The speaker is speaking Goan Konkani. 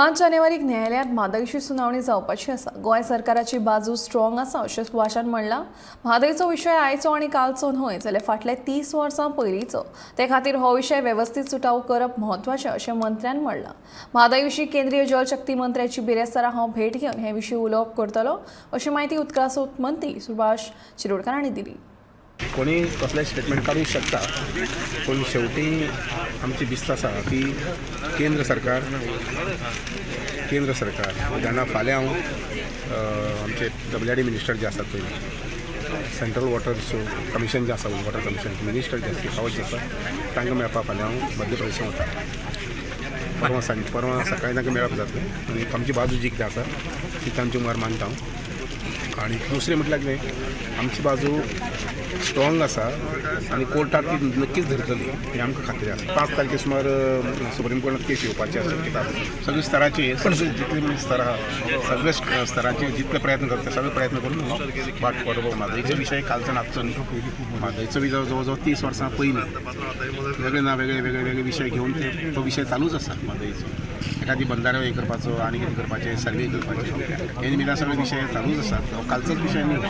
5 जानेवारीक न्यायालयांत म्हादयची सुनावणी जावपाची आसा. गोंय सरकाराची बाजू स्ट्रॉंग आसा अशें सुभाषान म्हणलां. म्हादयचो विशय आयचो आनी कालचो न्हय, जाल्यार फाटल्या 30 वर्सां पयलींचो. ते खातीर हो विशय वेवस्थीत सुटावो करप म्हत्वाचें अशें मंत्र्यान म्हणलां. म्हादय विशीं केंद्रीय जलशक्ती मंत्र्याची बिरेस्तारा हांव भेट घेवन हे विशीं उलोवप करतलो अशी म्हायती उदकास्रोत मंत्री सुभाष शिरोडकार हांणी दिली. कोणी कसलें स्टेटमेंट काडूंक शकता, पूण शेवटी आमची भिस्त आसा की केंद्र सरकार जाणा. फाल्यां हांव आमचे डब्ल्यू आर डी मिनिस्टर जे आसात पयलीं, सेंट्रल वॉटर कमिशन जे आसा, वॉटर कमिशन मिनिस्टर जे आसा, फावज जे आसा, तांकां मेळपाक फाल्यां हांव मध्य प्रदेशांत वता. परवां सांज, परवां सकाळीं तांकां मेळप जातलें आनी आमची बाजू जी कितें आसा ती तांच्या मुखार मांडटा हांव. आनी दुसरें म्हटल्यार कितें, आमची बाजू स्ट्रॉंग आसा आनी कोर्टात ती नक्कीच धरतली ही आमकां खात्री आसा. 5 तारखे सुमार सुप्रीम कोर्टात केस येवपाची आसा. कित्याक सगळे स्तराचे, सगळे जितले स्तर आहा, सगळे स्तराचे जितले प्रयत्न करता, सगळे प्रयत्न करून हो वाट बरोबर. म्हादयचो विशय कालचो नाचचो न्ही. म्हादयचो विशय जवळ जवळ 30 वर्सां पयलीं वेगळे ना वेगळे वेगळे वेगळे विशय घेवन ते तो विशय चालूच आसा म्हादयचो. एखादी बंधारे हे करपाचो आनी कितें करपाचें, सर्वे करपाचें, हे निमित्तान सगळे विशय चालूच आसा. हो कालचोच विशय न्ही.